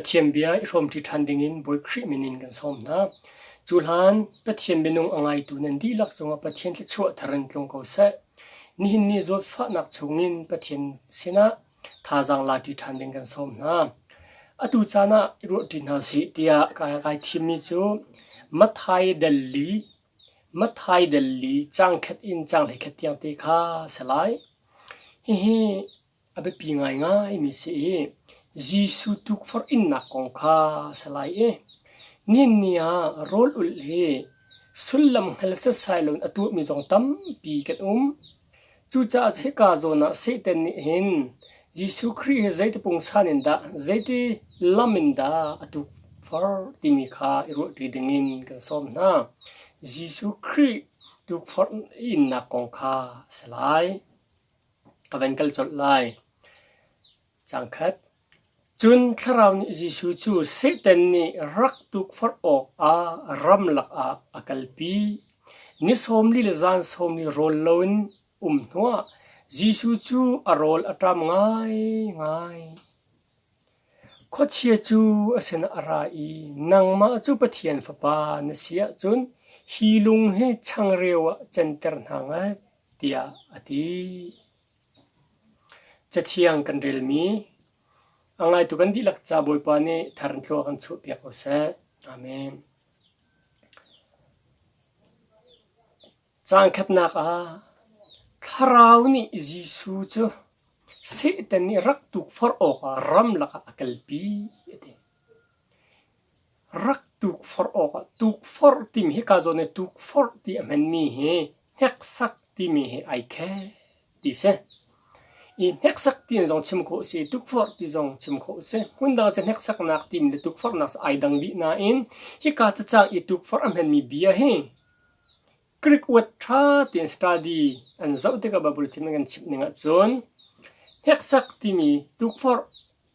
Pathian bia i hrawmṭi ṭhan dingin Bawi Khrih min in kan sawm hna. Cu hlan Pathian minung a ngaitu nan dihlak cungah Pathian thluachuah thar in tlung ko seh. Nihin ni zawtfahnak chungin Pathian sinah thazaang laṭi ṭhan ding kan sawm hna. Atu caan ah i ruahṭi hna usih tiah kai thimmi cu Matthai dal li, Matthai dal li caang khat in caang 11 tiang te kha a si lai. Hihi a biapi ngaingaimi si i Jesuh tukforh innak kong kha a si lai i nihin ni ah rawl ulh hi sullam hngal setsai loin a tuahmi zong tampi kan um. Cucaah hika zawn ah Satan nih hin Jesuh Khrih hi zeiti pungsan in dah, zeiti lam in dah a tukforh timi kha i ruahṭi dingin kan sawm hna. Jesuh Khrih tukforh innak kong kha a si lai. Ka van kal colh lai. Caang khat. Cun Thlarau nih Jesuh cu Satan nih rak tukforh awkah ramlak ah a kalpi. Ni 40 le zan 40 rawl loin um hnuah Jesuh cu a rawl a ṭam ngaingai. Khuachia cu a sinah a ra i, Nangmah cu Pathian Fapa na si ahcun hi lung hi changreu ah canter hna ngat, tiah a ti. Cathiang kan relmi a ngaitu kan dihlak ca Bawipa nih thar in thlua kan chuahpiak ko seh. Amen. Caang khatnak ah Thlarau nih Jesuh cu Satan nih rak tukforh awkah ramlak ah a kalpi a ti. Rak tukforh awkah tukforh timi hika zawn i tukforh ti a hmanmi hi hneksak timi hi ai khet ti si. I hneksak ti zong chim khawh a si i tukforh ti zong chim khawh a si. Hmundang cu hneksaknak timi le tukforhnak cu ai dang dih nain hika cacang i tukforh a hmanmi bia hi Greek word ṭha tein study an zoh tikah Baibal thim an kan chimh ning ahcun hneksak timi tukforh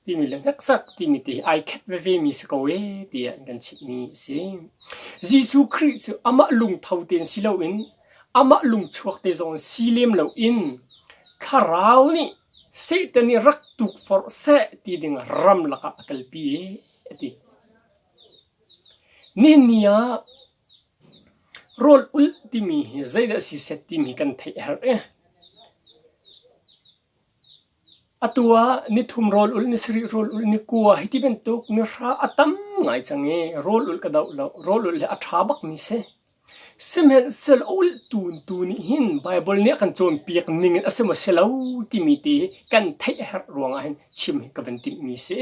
timi le hneksak timi te hi ai khat veve mi si ko ee tiah an kan chimhmi a si. Jesuh Khrih cu amah lungtho tein si loin amah lungchuak te zong si lem loin thlarau nih Satan nih rak tukforh seh ti ding ramlak ah a kalpi ee a ti. Nihin ni ah rawl ulh timi hi zeidah si set timi kan theih a herh i Atu ah nithum rawl ulh, nisarih rawl ulh, nikua hiti bantuk nihra a tam ngai cang i rawl ulh ka doh lo. Rawl ulh hi a ṭha bakmi si. Sihmanhsehlaw a ulhtu tu nih hin Baibal nih a kan cawnpiak ning in a si maw si lo timi te hi kan theih a herh ruangah hin chim hi ka van timhmi si.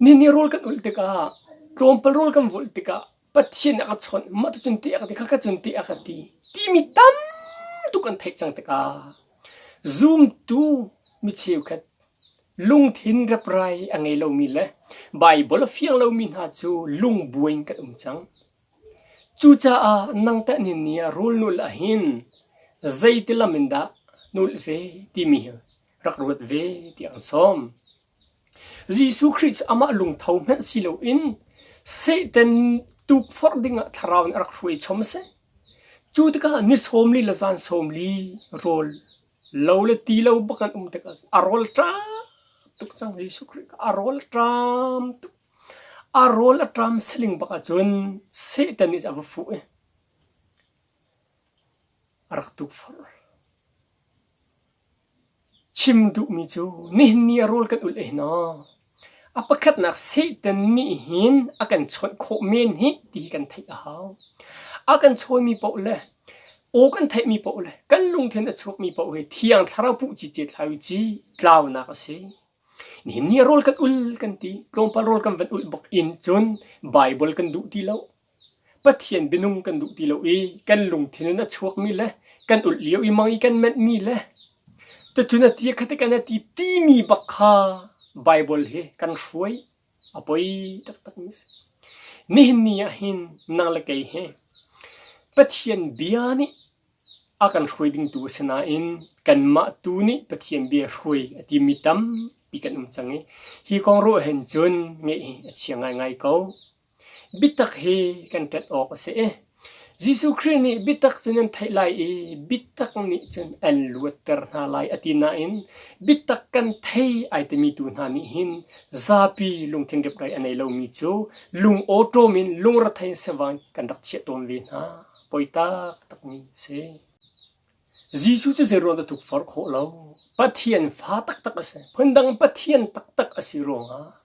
Nihin ni rawl kan ulh tikah tlawmpal rawl kan vulh tikah Pathian nih a ka chawnh, mah tu cun ti a ka ti, khakha cun ti a ka ti timi tam tuk an theih cang tikah zumtu mi cheukhat lungthin reprai a ngei lomi le Baibal a fiang lomi hna cu lungbuai in kan um cang. Cucaah nang tah nihin ni ah rawl nulh ahhin zeiti lam in dah nulh ve timi hi rak ruat ve tiah an sawm. Jesuh Khrih cu amah lungtho hmanh si loin Satan tukforh dingah thlarau nih a rak hruai chom a si. Cu tikah ni 40 le zan 40 rawl lo le ti lo bak an um tikah a rawl ṭam tuk cang Jesuh Khrih kha a rawl ṭam tuk. A rawl a ṭam saling bak ahcun Satan nih a va fuh i a rak tukforh. Chim duhmi cu nihin ni a rawl kan ulh eh naw. A pakhatnak Satan nih hin a kan chawnh khawh men hi ti hi kan theih a hau. A kan chawnmi paoh le aw kan theihmi paoh le kan lungthin a chuakmi paoh hi Thiang Thlarau puh cicet hlah u ci tlaunak a si. Nihin ni a rawl kan ul kan ti, tlawmpal rawl kan van ulh bak in cun Baibal kan duh ti lo. Pathian bianung kan duh ti lo i kan lungthin in a chuakmi le kan ulh lio i mang i kan menhmi le tucun a ti kha kan a ti timi bak kha Baibal hi kan hruai a poi taktakmi a si. Nihin ni ah hin nang le kei hi Pathian bia nih a kan hruai dingtu a si nain kanmah tu nih Pathian bia hruai a timi tampi kan um cang i hi kong ruah hin cun ngeih hi a chia ngaingai ko. Biatak hi kan ṭanh awk a si i. Jesuh Khrih nih biatak cu nan theih lai i biatak nih cun an luatter hna lai a ti nain biatak kan thei ai timi tu hna nih hin zapi lungthin reprai a nei lomi cu lung awṭawm in lungrethei in sivang kan rak chiah tawn ve hna. Poi taktakmi a si. Jesuh cu zeiruang dah tukforh khawh lo? Pathian fa taktak a si. Phundang Pathian taktak a si ruangah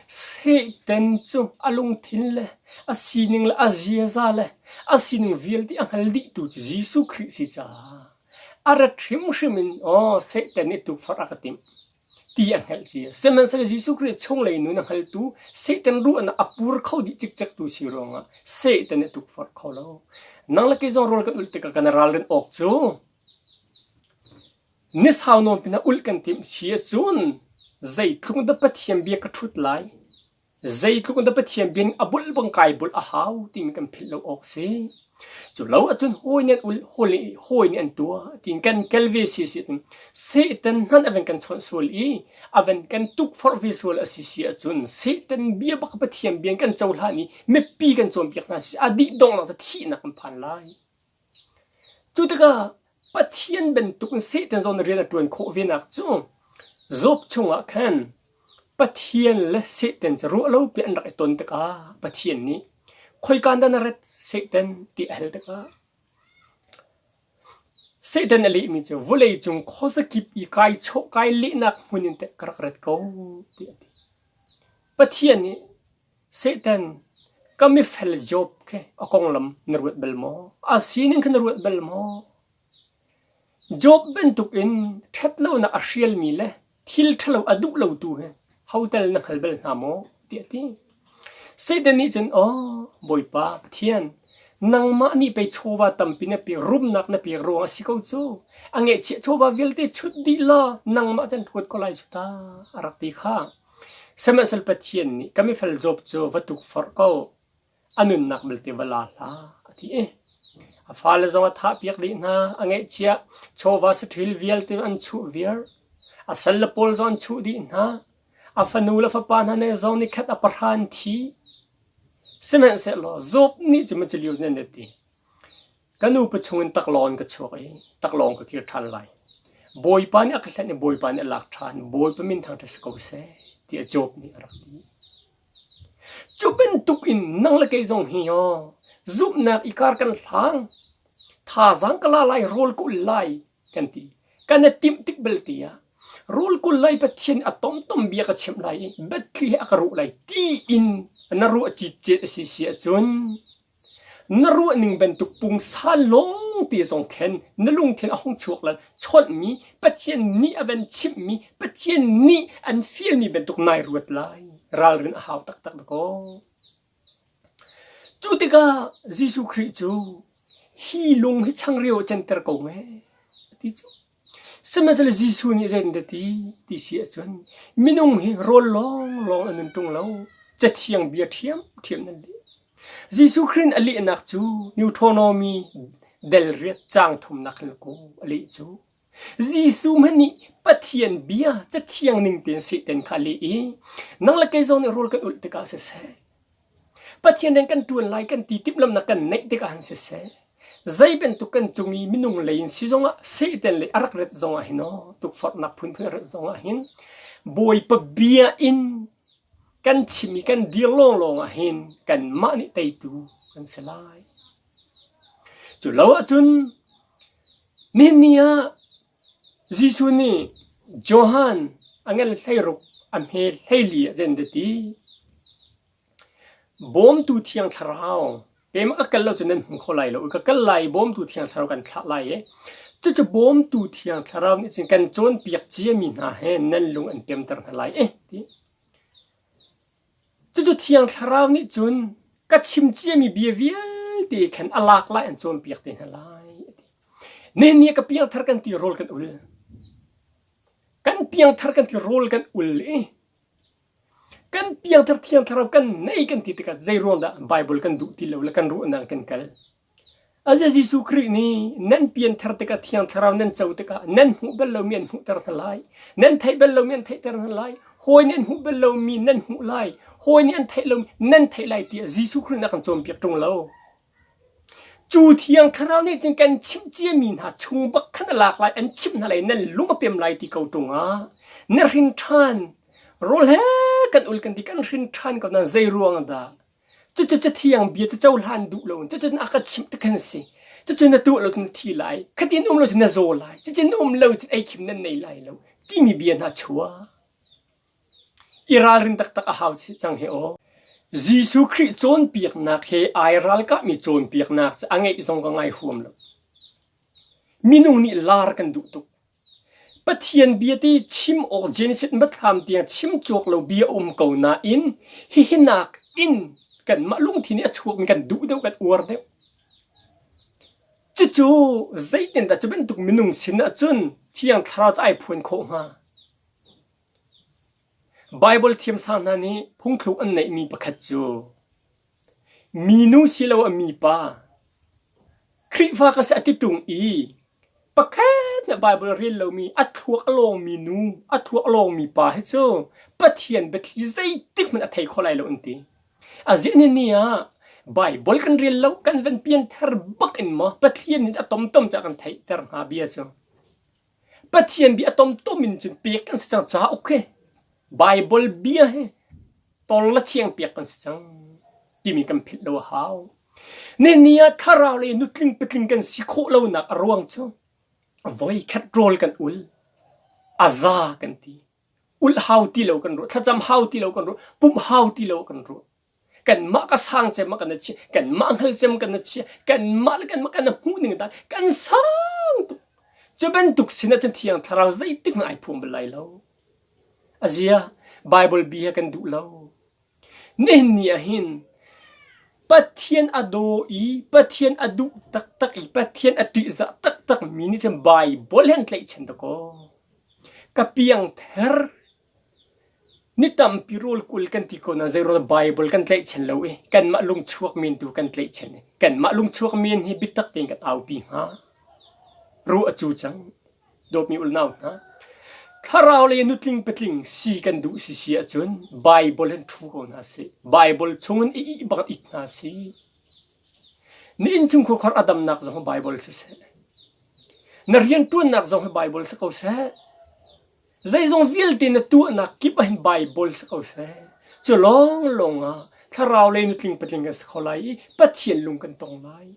Satan cu a lungthin le a sining le a ziaza le a sining vialte a hngal dihtu cu Jesuh Khrih si caah a rat hrimhrim in aw Satan nih tukforh a ka timh. ti a hngalh cia. Sihmanhsehlaw Jesuh Khrih chunglei nun a hngaltu Satan ruahnak a pur kho dih cikcektu si ruangah Satan nih a tukforh kho lo. Nang le kei zong rawl kan ulh tikah kan ralrin awk cu ni sau nawn pinah ulh kan timh si ahcun zeitluk dah Pathian bia ka ṭhut lai Zeitluk in dah Pathian bia nih a bulh bang kai bulh a hau timi kan philh lo awk si. Cu lo ahcun hawi nih an ulh, hawi nih, hawi nih an tuah tiin kan kel ve si si ahcun Satan hmanh a van kan chawnh sual i a van kan tukforh ve sual a si si ahcun Satan bia bak Pathian bia in kan cohlan i mipi kan cawnpiak hna si a dih donghnak cu thihnak kan phan lai. Cu tikah Pathian bantukin Satan zong nih rian a ṭuan khawh venak cu Job chungah khan Pathian le Satan cu ruahlopi an rak i ton tikah Pathian nih khoika dah na rat Satan ti a hal tikah Satan a lehmi cu vawleicung khuazakip i kai chawh kai lehnak hmun in teh ka rak rat ko tiah a ti. Pathian nih Satan, ka mifel Job khi a konglam na ruat bal maw? A sining kha na ruat bal maw? Job bantukin ṭhatlonak a hrialmi le thil ṭhalo a duh lotu hi hotel na hngal bal hna maw? tiah a ti. Satan nih cun, Aw, Bawipa Pathian, nangmah nih pei chawva tampi na pek, rumnak na pek ruang a si ko cu. A ngeihchiah chawva vialte chut dih law nangmah cun hlawt ko lai cu ta, a rak ti kha. Sihmanhsehlaw Pathian nih ka mifel Job cu va tukforh ko, a nunnak belte va la hlah, a ti i a fale zong a thahpiak dih hna, a ngeihchiah chawva saṭhil vialte an chuh viar, a salle pawl zong an chuh dih hna, a fanu le fapa hna nih zong nikhat a pahra an thi. Sihmanhsehlaw Job nih cu macu lio cun a ti. Ka nupa chungin taklawng in ka chuak i taklawng ka kir ṭhan lai. Bawipa nih a ka hlenh i Bawipa nih a lak ṭhan. Bawipa min thangṭhat si ko seh, tiah Job nih a rak ti. Cu bantuk in nang le kei zong hi aw zumhnak i kar kan hlang. Thazaang ka la lai, rawl ka ul lai, kan ti. Kan i timh tik belte ah rawl kul lai Pathian a tomtom bia ka chimh lai i biathli he a ka ruh lai ti in na ruah citcet a si si ahcun Na ruahning bantuk pungsan lawngte zong khin na lungthin a hung chuak lan chawnhmi Pathian nih a van chimhmi Pathian nih an fialmi bantuk nai ruat lai. Ralrin a hau taktak dakaw. Cu tikah Jesuh Khrih cu hi lung hi changreu ah canter ko nge ti cu. Sihmanhsehlaw Jesuh nih zeitindah ti ti si ahcun minung hi rawl lawnglawng an nun ṭung lo, Cathiang bia ṭhiamṭhiam nan leh. Jesuh Khrih nih a lehnak cu Deuteronomy del riat caang thumnak khan kaw a leh cu. Jesuh hmanh nih Pathian bia Cathiang ning tein Satan kha a leh i nang le kei zong nih rawl kan ulh tikah siseh, Pathian rian kan ṭuan lai kan ti timhlamhnak kan neih tikah hin siseh, zei bantuk kan cung i minung lei in si zongah Satan lei a rak rat zongah hin aw tukforhnak phunphun a rat zongah hin Bawipa bia in kan chim i kan dir lawnglawng ah hin kanmah nih teitu kan si lai. Cu lo ahcun nihin ni ah Jesuh nih Johan a ngan 16 a hme 14 ah zeitin dah ti? Bawmtu Thiang Thlarau keimah ka kal lo cu nan hmu kho lai lo i ka kal lai i Bawmtu Thiang Thlarau kan thlah lai i cucu Bawmtu Thiang Thlarau nih cun kan cawnpiak ciami hna he nan lung an pemter hna lai i ti. Cucu Thiang Thlarau nih cun ka chim ciami bia vialte khan a lak lai an cawnpiak te hna lai a ti. Nihin ni ah ka piangthar kan ti rawl kan ul. Kan piangthar kan ti rawl kan ul i Kan piangthar Thiang Thlarau kan nei kan ti tikah zei ruang dah Bible kan duh ti lo le kan ruahnak kan kal? Aze Jesuh Khrih nih nan pianthar tikah Thiang Thlarau nan co tikah nan hmuh bal lomi an hmuhter hna lai, nan theih bal lomi an theihter hna lai, hawi nih an hmuh bal lomi nan hmuh lai, hawi nih an theih lomi nan theih lai tiah Jesuh Khrih nih a kan cawnpiak ṭung lo. Cu Thiang Thlarau nih cun kan chimh ciami hna chung bak khan a lak lai, an chimh hna lai, nan lung a pem lai ti ko ṭung ah na hrin ṭhan. Rawl he kan ul kan ti kan hrin ṭhan ko nain zei ruang dah? Cucu Cathiang bia cu cohlan duh lo in cucu a ka chimh ti khan si. Cucu na tuah lo cun na thi lai, khatin um lo cun na zaw lai, cucu na um lo cun ei khim nan nei lai lo timi bia hna chuah. I ralrin taktak a hau cang hi aw. Jesuh Khrih cawnpiaknak he ai ralkahmi cawnpiaknak cu a ngeih zong ka ngai huam lo. Minung nih lar kan duh tuk. Pathian bia ti chim awk Genesis hmathlam tiang chim cawk lo bia a um ko nain hihi nak in kanmah lungthin i a chuakmi kan duh deuh kan uar deuh. Cucu zeitindah cu bantuk minung sin ahcun Thiang Thlarau cu ai phuan khawh hnga? Baibal thiamsang hna nih phungthluk an neihmi pakhat cu minu siloah mipa Khrihfa ka si a ti ṭung i pakhat nih Baibal a rel lomi a thluak a lawngmi nu, a thluak a lawngmi pa hi cu Pathian biathli zeitik hmanh a thei kho lai lo an ti. A ziah ni ni ah Baibal kan rel lo, kan van pianthar bak in maw Pathian nih a tomtom cu a kan theihter hnga bia cu. Pathian bia a tomtom in cun pek kan si cang cauk hi Baibal bia hi tol le thiang piak kan si cang timi kan philh lo a hau. Nini ah thlarau lei nutling patling kan si khawh lonak a ruang cu voikhat rawl kan ul a za kan ti. Ulh hau ti lo kan ruah, thlacam hau ti lo kan ruah, pumh hau ti lo kan ruah. Kanmah ka sang cem ah kan chia, kanmah hngal cem kan chia, kanmah le kanmah kan hmuh ning dah kan sang tuk. Cu bantuk sin ah cun Thiang Thlarau zeitik hmanh ai phuang bal lai lo. Azia Bible bia kan duh lo. Nihin ni ah hin Pathian a daw i Pathian a duh taktak i Pathian a ṭihzah taktak mi nih cun Bible he an tlaihchan dakaw. Ka piangther Ni tampi rawl kul kan ti ko nain zeiruang Baibal kan tlaihchan lo i kanmah lungchuak men tu kan tlaihchan i kanmah lungchuak men hi biatak tein kan aupi hnga. Ruah a cu cang. Dawtmi unau hna, thlarau lei nutling patling si kan duh si si ahcun Baibal hin ṭhu ko hna sih. Baibal chungin i ih bang it hna sih. Na innchungkhar khar a damnak zong hi Baibal siseh. Na rianṭuannak zong hi Baibal si ko seh. Zeizong vialte na tuahnak kip ah hin Baibal si ko seh. Cu lawnglawng ah thlarau lei nutling patling kan si kho lai i Pathian lung kan tong lai.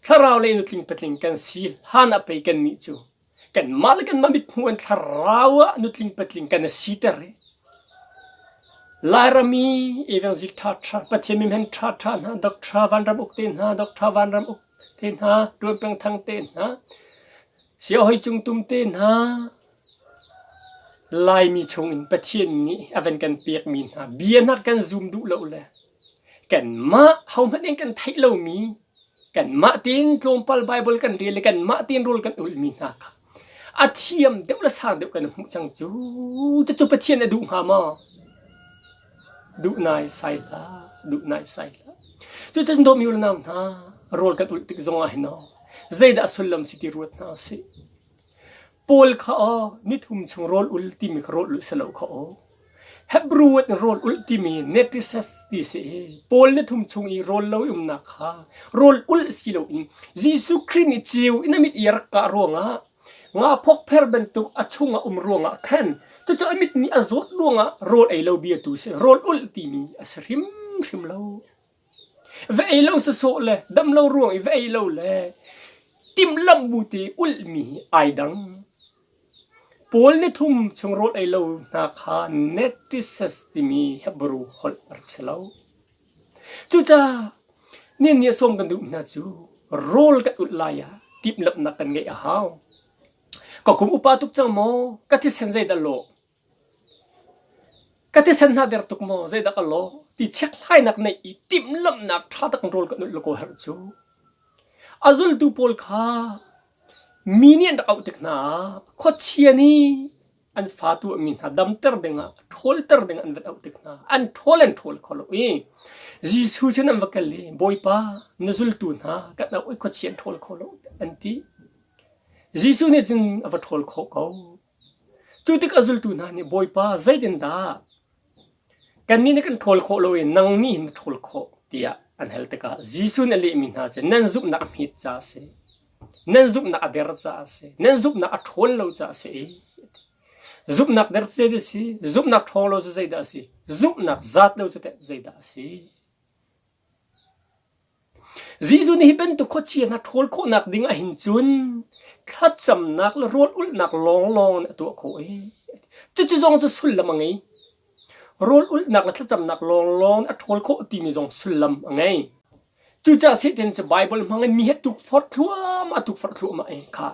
Thlarau lei nutling patling kan si hlan ah pei kannih cu kanmah le kanmah mithmuh in thlarau ah nutling patling kan i siter i Lairam i evangelist ṭhaṭha, Pathian mimhen ṭhaṭha hna, Doctor Vanram Uk te hna, Doctor Vanram Uk te hna, Ṭuan Peng Thang te hna, Siahoi Cungtum te hna, Laimi chungin Pathian nih a van kan pekmi hna bia hna kan zum duh lo le kanmah hohmanh in kan theih lomi kanmah tein tlawmpal Baibal kan rel i kanmah tein rawl kan ulhmi hna kha a thiam deuh le sang deuh kan hmuh cang cu cucu Pathian a duh hnga maw? Duh nai sai hlah, duh nai sai hlah. Cucun dawmi u le nau hna, rawl kan ulh tik zongah hin aw, zeidah sullam si ti ruat hna usih. Paul kha aw, nithum chung rawl ul timi kha rawl ulh si lo kha aw. Hebrew in rawl ulh timi netises ti si hi Paul nithum chung i rawl lo i umnak kha rawl ulh si loin Jesuh Khrih nih ceu in a mit i a rak kah ruangah Nga phokpher bantuk a chungah um ruangah khan cucu a mit nih a zawt ruangah rawl ei lo bia tu si rawl ulh timi a si hrimhrim lo. Va ei lo sawsawh le dam lo ruang i va ei lo le timhlamh bu te ulhmi hi ai dang. Paul ni thum chung rawl ei lo hna kha netises timi Hebrew holh a rak si lo. Cucaah nihin ni a sawm kan duh hna cu rawl kan ulh lai ah timhlamhnak kan ngeih a hau. Ka kum upa tuk cang maw? Ka thisen zeidah lawh? Ka thisen hna der tuk maw? Zeidah ka lawh? Ti chekhlainak neih i timhlamhnak ṭha tak in rawl kan ulh ko herh cu. A zultu pawl kha mi nih an rak auh tik hna ah khuachia nih an fa tuahmi hna damter dingah ṭhawlter ding an van auh tik hna an ṭhawl an ṭhawl kho lo i Jesuh cu an va kal i Bawipa na zultu hna kan auh i khuachia an ṭhawl kho lo an ti Jesuh nih cun a va ṭhawl khawh ko cu tik a zultu hna nih Bawipa zeitindah kannih nih kan ṭhawl khawh lo i nang nih hin na ṭhawl khawh tiah. An hal tikah Jesuh nih a lehmi hna cu nan zumhnak a hmet caah a si. Nan zumhnak a der caah a si. Nan zumhnak a ṭhawn lo caah a si. Zumhnak der cu zeidah a si? Zumhnak ṭhawng lo cu zeidah a si? Zumhnak zat lo cu teh zeidah a si? Jesuh nih hi bantuk khuachia hna ṭhawl khawhnak ding ah hin cun thlacamnak le rawl ulhnak lawnglawng in a tuah khawh i cucu zong cu sullam a ngei. Rawl ulhnak le thlacamnak lawnglawng in a ṭhawl khawh timi zong sullam a ngei. Cucaah Satan cu Baibal hmang in mi he tukforh thluahmah tukforh thluahmah i kha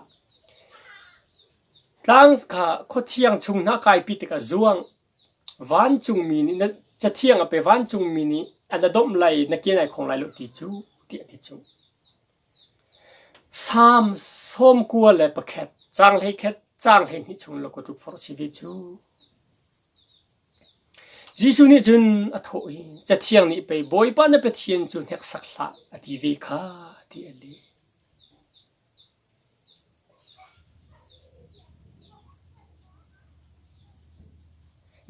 tlang kha khuathiang chung hna kaipi tikah zuang Vancungmi nih na cathiang a pe vancungmi nih an a domh lai na ke nai khong lai lo ti cu tiah a ti cu. Salm 91 caang 11 caang 12 chung lo ka tukforh si ve cu. Jesuh nih cun a thawh i cathiang nih pei Bawipa na Pathian cu hneksak hlah a ti ve kha ti a leh.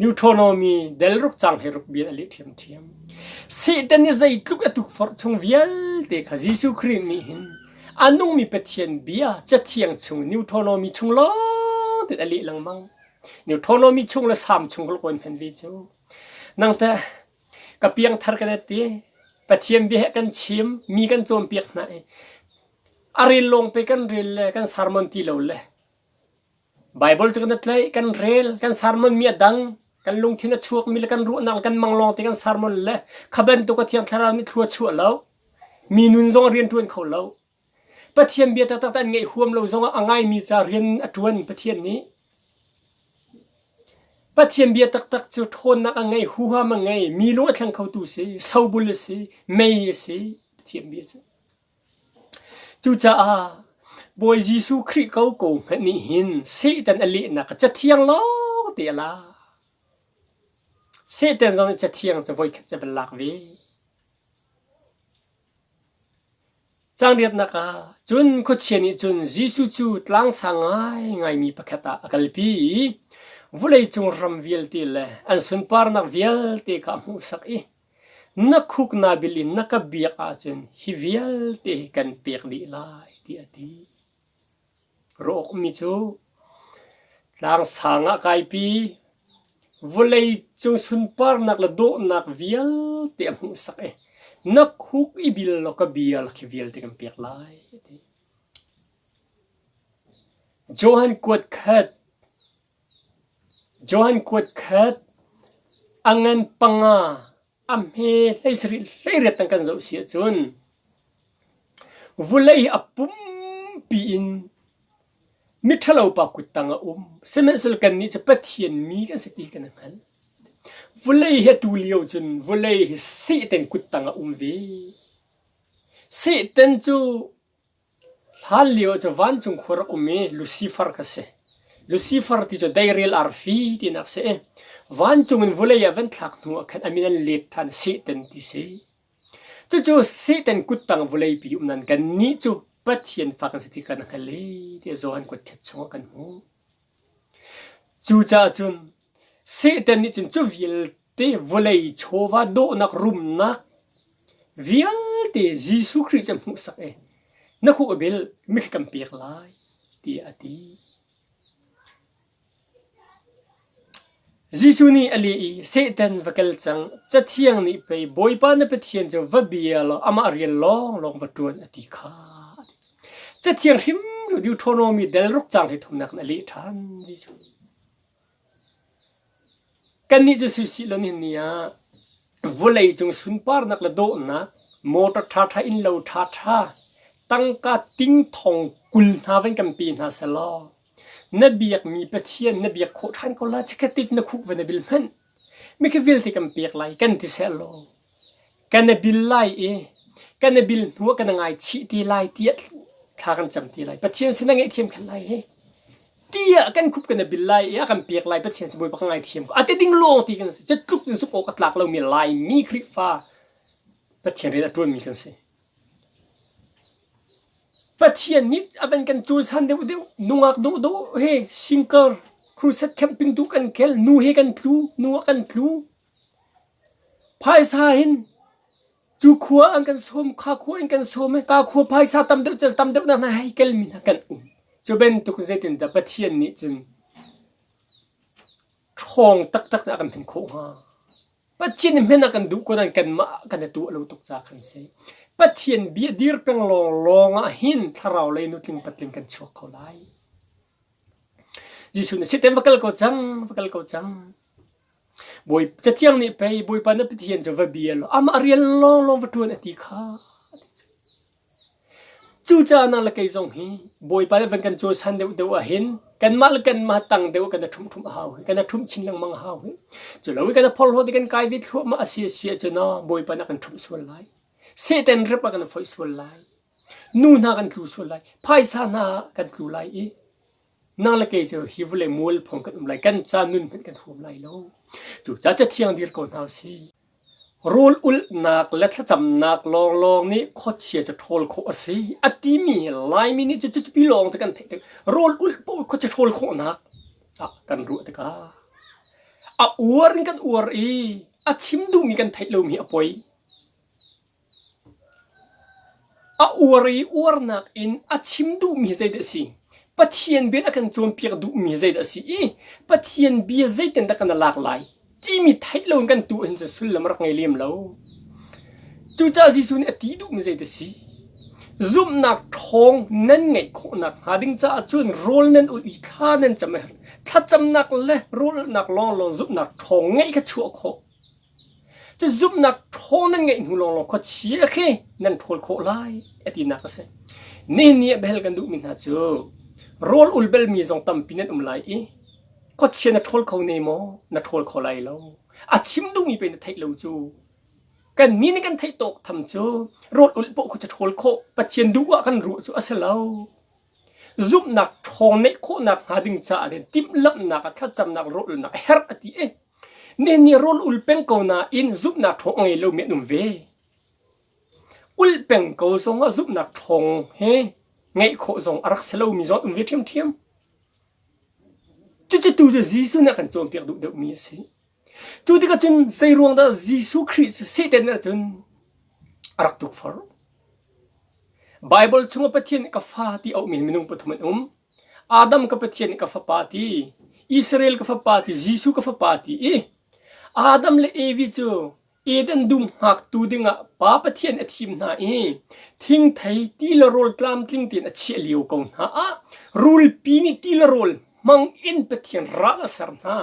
Deuteronomy del ruk cang he ruk bia a leh ṭhiamṭhiam. Satan nih zeitluk a tukforh chung vialte kha Jesuh Khrih nih hin a nungmi Pathian bia Cathiang chung Deuteronomy chung lawng tein a leh lengmang. Deuteronomy chung le Salm chung ka kawn hman ve cu. Nang teh ka piangthar kan ti Pathian bia he kan chim mi kan cawnpiak hna i A rel lawng pe kan rel le kan sermon ti lo le Baibal cu kan tlaih, kan rel, kan sermon mi a dang, kan lungthin a chuak mi le kan ruahnak le kan mang lawng te kan sermon le kha bantuk a Thiang Thlarau nih thlua chuah lo. Mi nun zong rian ṭuan kho lo. Pathian bia taktak an ngeih huam lo zongah a ngaimi ca rian a ṭuan Pathian nih. Pathian bia taktak cu ṭhawnnak a ngei, huham a ngei, mi lung a thleng khotu si, sobul a si, mei a si, Pathian bia cu. Cucaah Bawi Jesuh Khrih koko hmanh nih hin Satan a lehnak Cathiang lawngte a lak. Satan zong nih Cathiang cu voikhat cu a van lak ve. Cangriatnak ah cun khuachia nih cun Jesuh cu tlangsang ngaingaimi pakhat ah a kalpi i vawleicung ram vialte le an sunparnak vialte kha a hmuhsak i Na khuk naa bil in na ka biak ahcun hi vialte hi kan pek dih lai, tiah a ti. Rawkmi cu tlangsang ah kaipi, vawleicung sunparnak le dawhnak vialte a hmuhsak i na khuk i bil law ka bia lak hi vialte kan pek lai, a ti. Johan kuat khat Johan kuat khat a ngan panga a hme 17 hleiriat tang kan zoh si ahcun vulei a pumpi in miṭhalo pa kuttang a um. Sihmanhsehlaw kannih cu Pathian mi kan si ti kan i hngal. Vulei hi atu lio cun vulei hi Satan kuttang a um ve. Satan cu Hlanlio cu vancung khua rak um i Lucifer kha si. Lucifer ti cu deirel arfi tinak a si i vancung in vawlei ah van thlak hnu ah khan a min an let ṭhan Satan ti si. Cucu Satan kuttang vawleipi um nain kannih cu Pathian fa kan si ti kan hngal i tiah Johan kutkhat chungah kan hmuh. Cucaah cun Satan nih cun cu vialte vawlei chawva dawhnak rumnak vialte Jesuh Khrih cu a hmuhsak i na khuk a bil mi khi kan pek lai tiah a ti. Jesuh nih a leh i Satan va kal cang, Cathiang nih pei Bawipa na Pathian cu va bia law amah rian lawnglawng va ṭuan a ti kha. Cathiang hrimhrim Deuteronomy del ruk caang hi thumnak in a leh ṭhan Jesuh. Kannih cu sisih lo nihin ni ah vawlei cung sunparnak le dawhnak, motor ṭhaṭha innlo ṭhaṭha, tangka ting thong 20 hna van kan pe hna selaw na biakmi Pathian na biak khawh ṭhan ko lai chikkhat te cu na khuk va na bil hmanh. Mikhi vialte kan pek lai kan ti sehlaw kan i bil lai i kan i bil hnu ah kan i ngaichih te lai tiah thla kan cam te lai. Pathian sin a ngaihthiam khan lai hi. Tiah kan khup kan i bil lai i a kan pek lai Pathian sin Bawipa ka ngaithiam ko. A ti ding lawng ti kan si. Cu tluk cun zumh awk a tlak lomi Laimi Khrihfa Pathian rian a ṭuanmi kan si. Pathian nih a van kan culsan deuhdeuh nungak dawhdawh he singkar crusade camping tu kan kel nu he kan tlu nu ah kan tlu phaisa hin. Cu khua an kan sawm, kha khua in kan sawm i ka khua phaisa tam deuh cun tam deuh nak hna hei kelmi hna kan um. Cu bantuk zeitindah Pathian nih cun ṭhawng taktak in a kan hman khawh hnga? Pathian nih hman a kan duh ko nain kanmah kan i tuah lo tuk caah khan si. Pathian bia dir peng lawnglawng ah hin thlarau lei nutling patling kan chuak kho lai. Jesuh nih Satan va kal ko cang, va kal ko cang. Bawi Cathiang nih pei Bawipa na Pathian cu va bia law amah rian lawnglawng va ṭuan a ti kha. Cucaah nang le kei zong hi Bawipa nih van kan cawisan deuhdeuh ahhin kanmah le kanmah tang deuh kan i ṭhumh ṭhumh a hau hi, kan i ṭhumh chin lengmang a hau hi. Cu lo i kan i phorhlawt i kan kai ve thluahmah a si a si ahcun aw Bawipa nih a kan ṭhumh sual lai. Satan rep ah kan i foih sual lai. Nu hna kan tlu sual lai. Phaisa hna kan tlu lai i nang le kei cu hi vawlei mualphong kan um lai. Kan ca nun hmanh kan huam lai lo. Cucaah Cathiang dir ko hna usih. Rawl ulhnak le thlacamnak lawnglawng nih khuachia cu ṭhawl khawh a si a timi Laimi nih cu cupi lawng cu kan theih tik rawl ulh paoh khuachia ṭhawl khawhnak ah kan ruah tikah a uar in kan uar i a chim duhmi kan theih lomi a poi. A uar i uarnak in a chim duhmi hi zeidah a si? Pathian bia a kan cawnpiak duhmi hi zeidah a si i Pathian bia zeitindah kan i lak lai timi theih loin kan tuah hin cun sullam a rak ngei lem lo. Cucaah Jesuh nih a ti duhmi zeidah a si? Zumhnak ṭhawng nan ngeih khawh nakhnga ding caah cun rawl nan ulh i thla nan cam a herh. Thlacamnak le rawl ulhnak lawnglawng zumhnak ṭhawng ngeih kha chuah khawh. Cu zumhnak ṭhawn nan ngeih hnu lawnglawng khuachia khi nan ṭhawl khawh lai a tinak a si. Nihin ni ah biahal kan duhmi hna cu rawl ul belmi zong tampi nan um lai i khuachia na ṭhawl kho ne maw? Na ṭhawl kho lai lo. A chim duhmi pei na theih lo cu. Kannih nih kan theih tawk tham cu rawl ulh paoh khuachia ṭhawl khawh Pathian duh ah kan ruah cu a si lo. Zumhnak ṭhawng neih khawhnak hnga ding caah timhlamhnak ah thlacamnak rawlulnak a herh a ti i nihin ni rawl ul peng ko nain zumhnak ṭhawng a ngei lomi an um ve. Ul peng ko zongah zumhnak ṭhawng he ngeih khawh zong a rak si lomi zong an um ve ṭhiamṭhiam. Cucu tu cu Jesuh nih a kan cawnpiak duh deuhmi a si. Cu tikah cun zei ruang dah Jesuh Khrih cu Satan nih cun a rak tukforh? Baibal chungah Pathian nih ka fa ti auhmi minung pathum an um. Adam ka Pathian nih ka fapa ti, Israel ka fapa ti, Jesuh ka fapa ti i Adam le Evi cu Eden dum hngaktu dingah Pa Pathian a thim hna i thingthei ti le rawl tlamtling tein a chiah lio ko hna ah rulpi nih ti le rawl hmang in Pathian ral a ser hna.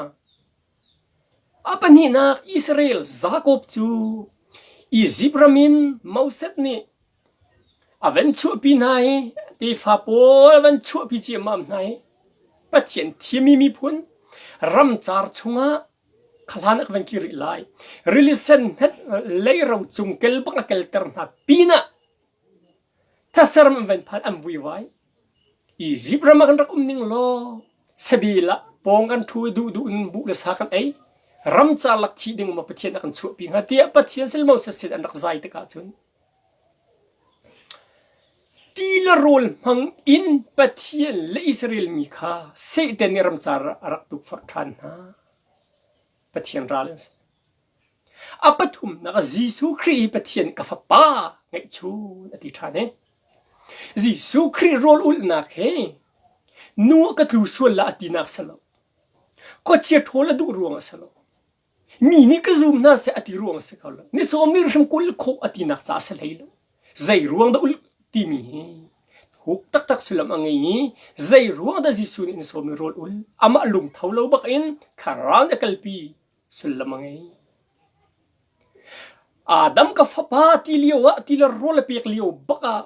A pahnihnak Israel Jakob cu Izipt ram in Moses nih a van chuahpi hna i tefa pawl a van chuahpi ciammam hna i Pathian thimmi miphun ramcar chungah kha hlan ah ka van kir rih lai. Rili sen hmanh leiro cung kel bak a kelter hna pinah Thasaram an van phan an vuivai. Izipt ram ah kan rak um ning law sabil ah pawng kan ṭhu i duhduh in buh le sa kan ei. Ramcar lak thih ding maw Pathian a kan chuahpi hnga tiah Pathian sin Moses sin an rak zai tikah cun ti le rawl hmang in Pathian le Israel mi kha Satan nih ramcar ah a rak tukforh ṭhan hna. Pathian ral an si. A pathumnak ah Jesuh Khrih hi Pathian ka fapa ngeihchun a ti ṭhan i Jesuh Khrih rawl ulhnak hi nu ah ka tlu sual la a tinak si lo. Khuachia ṭhawl a duh ruang a si lo. Mi nih ka zum hna seh a ti ruang a si kho lo. Ni sawm ni hrim kul khawh a tinak caah a si hlei lo. Zei ruang dah ulh timi hi thuk taktak sullam a ngei i zei ruang dah Jesuh nih ni sawm ni rawl ul amah lungtho lo bak in thlarau nih a kalpi sullam a ngei. Adam ka fapa ti lio ah ti le rawl a pek lio bak ah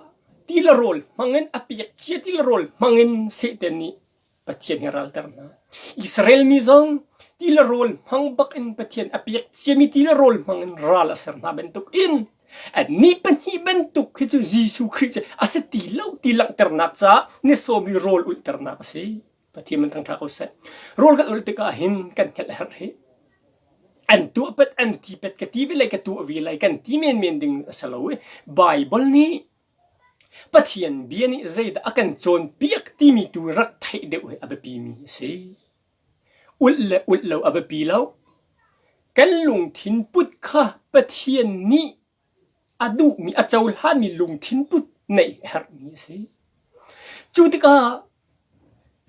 ti le rawl hmangin a pek cia ti le rawl hmangin Satan nih Pathian hi ralter hna. Israel mi zong ti le rawl hmang bak in Pathian a pek ciami ti le rawl hmang in ral a ser hna bantuk in annih pahnih bantuk hi cu Jesuh Khrih cu a si ti lo ti langhternak caah ni sawmi rawl ulhternak a si. Pathian man thangṭha ko seh. Rawl kan ulh tikah hin kan hngalh a herh hi. An tuah pet, an ti pet, ka ti ve lai, ka tuah ve lai, kan ti menmen ding a si lo i Baibal nih Pathian bia nih zeidah a kan cawnpiak timi tu rak theih deuh hi a biapimi a si. Ulh le ulh lo a biapi lo. Kan lungthin put kha Pathian nih. a duhmi a cohlanmi lungthin put neih a herhmi a si. Cu tikah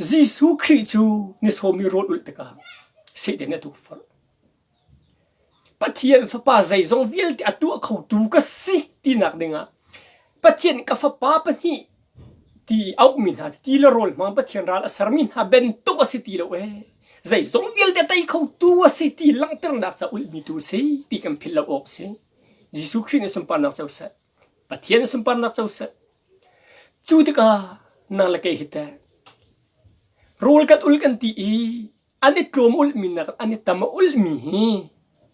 Jesuh Khrih cu ni sawmi rawl ulh tikah Satan nih a tukforh. Pathian Fapa zeizong vialte a tuah khotu ka si tinak dingah Pathian ka fapa pahnih ti auhmi hna ti le rawl hmang Pathian ral a sermi hna bantuk a si ti lo ee. Zeizong vialte a tei khotu a si ti langhternak ca ulhmi tu a si ti kan philh lo awk a si. Jesuh Khrih nih sunparnak co seh. Pathian nih sunparnak co seh. Cu tikah nang le kei hi teh rawl kan ul kan ti i an i tlawm ulhmi nak an i tam a ulhmi hi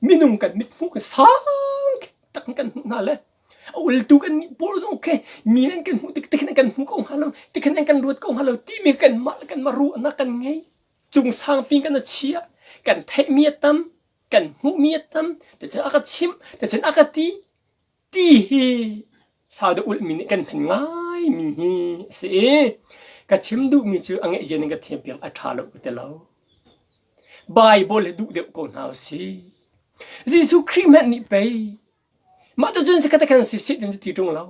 minung kan mithmuh kan sang tak kan hmuh hna le a ultu kan nih pawl zong khi mi an kan hmuh tik tikhin an kan hmu ko hnga lo tikhin an kan ruat ko hnga lo timi kan mah kan mah ruahnak kan ngei cung sangpi kan a chia kan theihmi a tam kan hmuhmi a tam ticun a ka chimh ticun a ka ti Ti hi sau deuh ulhmi nih kan hman ngaimi hi a si i ka chim duhmi cu a ngeih in ka thiam piak a ṭha lo ka ti lo. Baibal hi duh deuh ko hna usih. Jesuh Khrih hmanh nih pei mah tu cun sikhat khan si seh ti ṭung lo.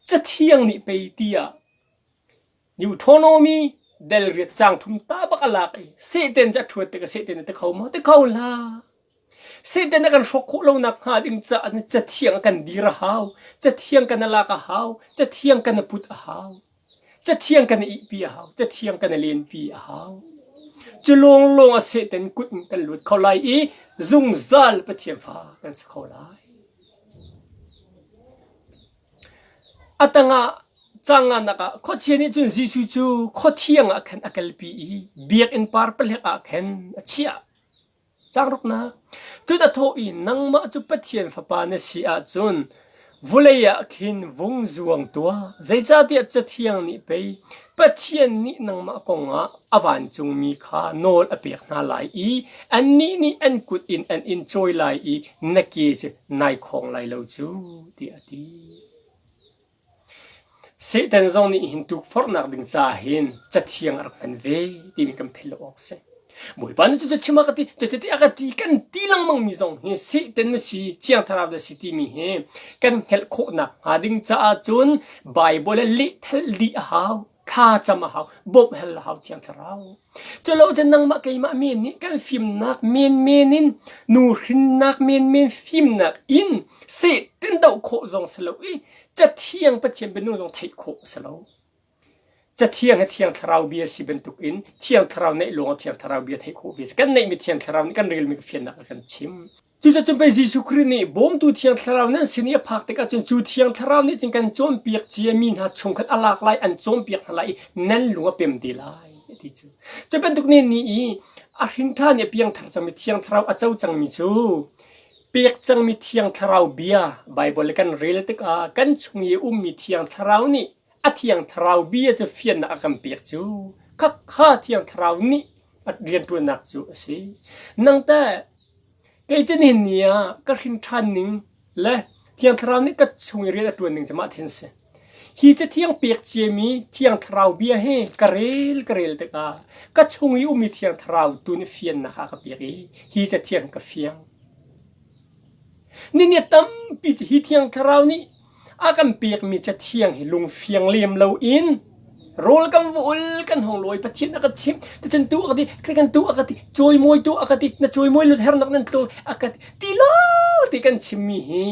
Cathiang nih pei tiah Deuteronomy del riat caang thum ta bak a lak i Satan cu a ṭhuat tikah Satan nih ti kho maw? Ti kho hlah. Satan a kan hrawk khawh lonak hnga ding caah cathiang a kan dir a hau. Cathiang kan i lak a hau. Cathiang kan i put a hau. Cathiang kan i ihpi a hau. Cathiang kan i lenpi a hau. Cu lawnglawng a Satan kut in kan lut kho lai i zungzal Pathian fa kan si kho lai. A tangah canganak ah khuachia nih cun Jesuh cu khuathiang ah khan a kalpi i biakinn par palek ah khan a chiah. Caangruknak Cun a thawh i, Nangmah cu Pathian Fapa na si ahcun vawlei ah khin vung zuang tuah. Zeicahtiah Cathiang nih pei Pathian nih nangmah kongah a vancungmi kha nawl a pek hna lai i annih nih an kut in an in cawi lai i na ke cu nai khawng lai lo cu, tiah a ti. Satan zong nih hin tukforhnak ding caah hin cathiang a rak hman ve timi kan philh lo awk a si. Bawipa nih cucu chim a ka ti, cucu a ka ti kan ti lengmang mi zong hi Satan na si, Thiang Thlarau na si timi hi kan hngalh khawhnak hnga ding caah cun Baibal ah lehthal dih a hau, thla cam a hau, bawmh hal a hau Thiang Thlarau. Culo cun nangmah keimah men nih kan fimnak menmen in nuhrinnak menmen fimnak in Satan doh khawh zong si lo i Cathiang Pathian bianung zong theih khawh a si lo. Cathiang hi Thiang Thlarau bia si bantukin Thiang Thlarau neih lawng ah Thiang Thlarau bia theih khawh ve a si. Kan neihmi Thiang Thlarau nih kan relmi ka fiannak a kan chim. Cucaah pei Jesuh Khrih nih bawmtu Thiang Thlarau nan sin i a phak tikah cun cu Thiang Thlarau nih cun kan cawnpiak ciami hna chung khan a lak lai, an cawnpiak hna lai i nan lung a pem te lai, a ti cu. Cu bantuk nih ni i a hrin ṭhan i a piangthar cangmi Thiang Thlarau a co cangmi cu pek cangmi Thiang Thlarau bia Baibal i kan rel tikah kan chung i a ummi Thiang Thlarau nih a Thiang Thlarau bia cu fiannak a kan pek cu khakha Thiang Thlarau nih a rianṭuannak cu a si. Nang teh kei cu nihin ni ah ka hrin ṭhan ning le Thiang Thlarau nih ka chung i rian a ṭuan ning cu mah thin si. Hi cathiang pek ciami Thiang Thlarau bia hi ka rel ka rel tikah ka chung i ummi Thiang Thlarau tu nih fiannak a ka pek i hi cathiang ka fiang. Nini tampi cu hi Thiang Thlarau nih a kan pekmi cathiang hi lungfiang lem loin rawl kan va ul kan hong lawi Pathian a ka chimh ticun tu a ka ti kan tu a ka ti cawimawi tu a ka ti na cawimawi lut hernak nan tlung a ka ti ti lo ti kan chimmi hi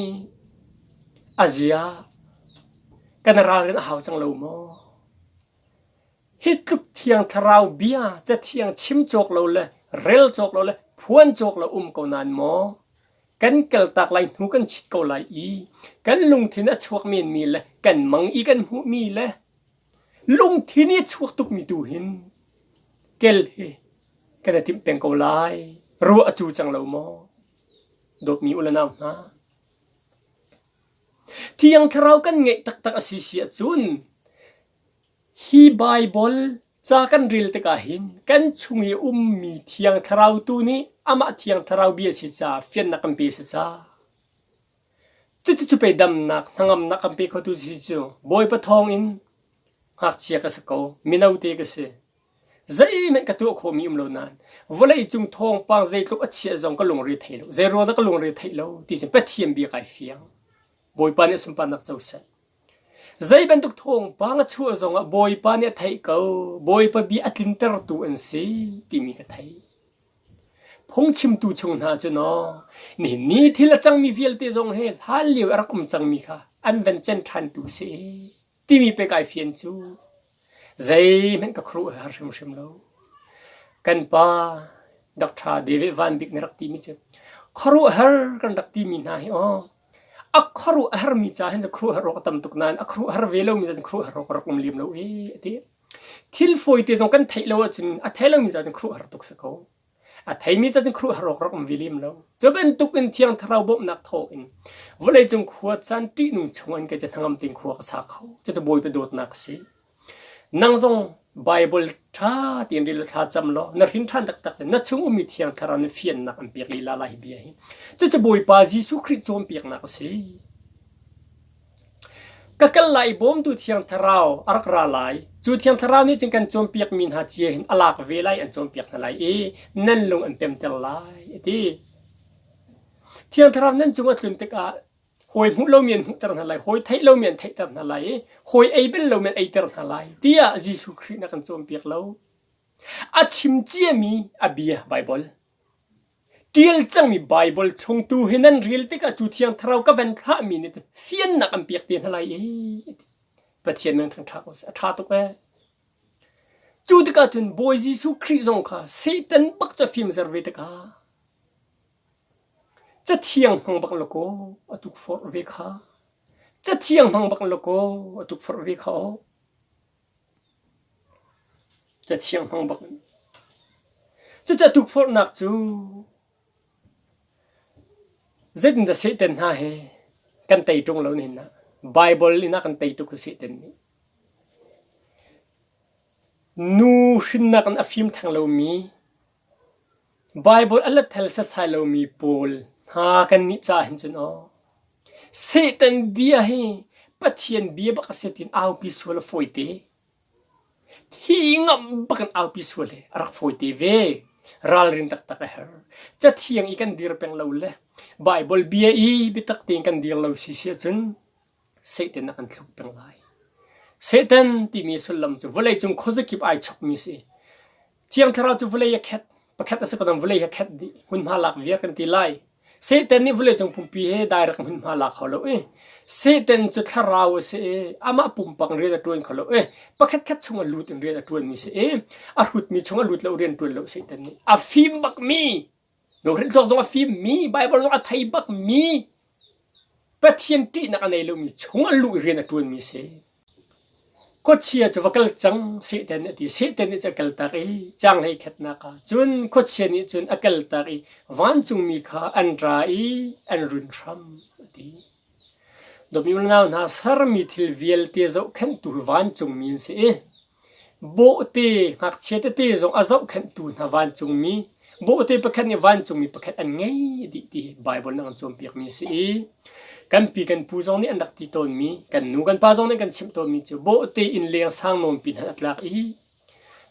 a zia kan ralrin a hau cang lo maw? Hi tluk Thiang Thlarau bia cathiang chim cawk lo le rel cawk lo le phuan cawk lo um ko nain maw kan kaltak lai hnu kan chit ko lai i kan lungthin a chuak menmi le kan mang i kan hmuhmi le lungthin i a chuak tukmi tu hin kel hi kan i timh peng ko lai ruah a cu cang lo maw dawtmi u le nau hna Thiang Thlarau kan ngeih taktak a si si ahcun hi Baibal ca kan rel tikah hin kan chung i ummi Thiang Thlarau tu nih amah Thiang Thlarau bia si caah fiannak kan pe si ca. Cuti cu pei damnak hnangamnak kan pe khotu si cu Bawipa thawngin ngakchia ka si ko, mino te ka si. Zeihmanh ka tuah khawhmi um lo nain vawleicung thawngpang zeitluk a chiah zong ka lungre thei lo. Zeiruang dah ka lungre theih lo ti cu Pathian bia kai fiang. Bawipa nih sunparnak co seh. Zei bantuk thawngpang a chuah zongah Bawipa nih a theih ko. Bawipa bia a tlintertu an si timi ka theih. Phungchimtu chung hna cu naw nihin ni thil a cangmi vialte zong he hlan lio i a rak um cangmi kha an van cen ṭhantu si timi pek ai fian cu zeihmanh ka khuaruah a har hrimhrim lo. Kan pa Dr. David Van Bik nih rak timi cu khuaruahhar kan rak timi hna hi aw a khuaruah a harmi ca hin khuaruahhar awk a tam tuk nain a khuaruahhar ve lomi ca cun khuaruahhar awk a rak um lem lo ee a ti. Thil fawite zong kan theih lo ahcun a thei lomi ca cun khuaruahhar tuk si ko. A theimi ca cun khuaruahhar awk rak um ve lem lo. Cu bantuk in Thiang Thlarau bawmhnak thawngin vawleicung khua caan ṭihnung chung in kei cu hnangam tein khua ka sa kho. Cucu Bawipa dawtnak a si. Nang zong Baibal ṭha tein rel law thla cam law na hrin ṭhan taktak na chung ummi Thiang Thlarau nih fiannak an pek lila lai hi bia hi. Cucu Bawipa Jesuh Khrih cawnpiaknak a si. Ka kal lai i bawmtu Thiang Thlarau a rak ra lai. Cu Thiang Thlarau nih cun kan cawnpiakmi hna cia hin a lak ve lai, an cawnpiak hna lai i nan lung an pemter lai, a ti. Thiang Thlarau nan cung a tlun tikah hawi hmuh lomi an hmuhter hna lai, hawi theih lomi an theihter hna lai i hawi ei bel lomi an eiter hna lai, tiah Jesuh Khrih nih a kan cawnpiak lo. A chim ciami a bia Baibal. Ṭial cangmi Baibal chung tu hi nan rel tikah cu Thiang Thlarau ka van thlahmi nih fiannak an pek te hna lai i Pathian min thangṭha ko seh. A ṭha tuk ee. Cu tikah cun Bawi Jesuh Khrih zong kha Satan bak cu a fimzer ve tikah Cathiang hmang bak lakaw a tukforh ve kha. Cathiang hmang bak lakaw a tukforh ve kha aw. Cathiang hmang bak in. Cucu tukforhnak cu zeitindah Satan hna he kan tei ṭung lo nihin ah Baibal in a kan tei tuk hi Satan nih. Nu hrinnak in a fim theng lomi Baibal a let thel setsai lomi pawl hna kannih caah hin cun aw, Satan bia hi Pathian bia bak a si tiin aupi sual a fawite. Hi ngamh bak in aupi sual hi a rak fawite ve. Ralrin taktak a herh. Cathiang i kan dir peng lo le Baibal bia i biatak tein kan dir lo si si ahcun Satan a kan thluk peng lai. Satan timi sullam cu vawleicung khuazakip ai chokmi a si. Thiang Thlarau cu vawlei a khet, pakhat a si ko nain vawlei a khet dih. Hmunhma lak viar kan ti lai. Satan nih vawleicung pumpi he direct hmunhma lak kho lo i Satan cu thlarau a si i amah pumpak in rian a ṭuan kho lo i pakhat khat chung a lut in rian a ṭuanmi si i a hrutmi chung a lut lo rian ṭuan lo Satan nih a fim bakmi Lunghrinh zong a fimmi, Baibal zong a thei bakmi, Pathian ṭihnak a nei lomi chung an luh i rian a ṭuanmi si. Khuachia cu va kal cang, Satan nih a ti. Satan nih cun a kaltak i caanghlei khatnak ah cun khuachia nih cun a kaltak i vancungmi kha an ra i an run hram a ti. Dawtmi unau hna, sermi thil vialte zohkhenhtu hi vancungmi an si i Bawhte ngakchia tete zong a zohkhenhtu hna vancungmi bawhte pakhat nih vancungmi pakhat an ngei dih ti hi Baibal nih a kan cawnpiakmi a si i kan pi kan pu zong nih an rak ti tawnmi kan nu kan pa zong nih kan chimh tawnmi cu bawhte inn leng sang nawnpi hna a tlak i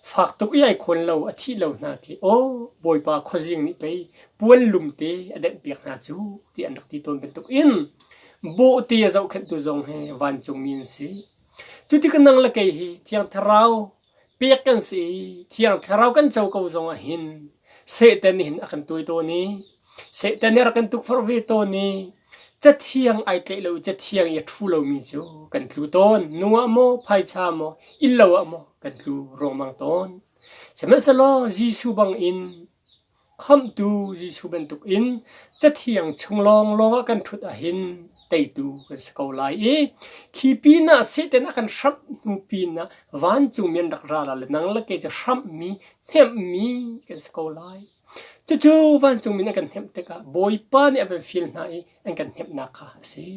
fak tuk i ai khawn lo a thih lo hna khi aw Bawipa khuazing nih pei puan lum te a denhpiak hna cu ti an rak ti tawn bantuk in bawhte a zohkhenhtu zong hi vancungmi an si. Cu tikah nang le kei hi Thiang Thlarau pek kan si i Thiang Thlarau kan co ko zongah hin Satan nih hin a kan tuai tawn i Satan nih a rak kan tukforh ve tawn i Cathiang ai tlaih lo i Cathiang i a ṭhu lomi cu kan tlu tawn. Nu ah maw, phaisa maw, innlo ah maw kan tlu ruangmang tawn. Sihmanhsehlaw Jesuh bangin Khamhtu Jesuh bantukin Cathiang chung lawnglawng ah kan ṭhut ahhin teitu kan si ko lai i khi pinah Satan a kan hramh hnu pinah vancungmi an rak ra la le nang le kei cu hramhmi, hnemhmi kan si ko lai. Cucu vancungmi nih an kan hnemh tikah Bawipa nih a van fial hna i an kan hnemhnak kha a si.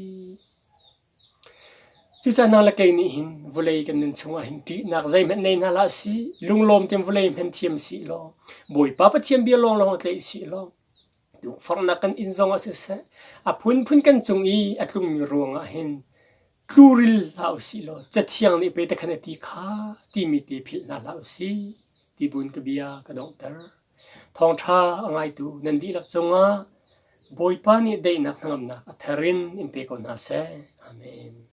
Cucaah nang le kei nih hin vawlei kan nun chungah hin ṭihnak zeihmanh nei hna hlah sih, lunglawm tein vawlei hman thiam sih law, Bawipa Pathian bia lawnglawng tlaih sih law, tukforhnak kan inn zongah siseh, a phunphun kan cung i a tlungmi ruangah hin tluril hlah u sih law, Cathiang nih pei takhan a ti kha timi te philh hna hlah u sih, ti buin ka bia ka donghter. Thawngṭha a ngaitu nan dihlak cungah. Bawipa nih daihnak hnangamnak a thar in in pe ko hna seh. Amen.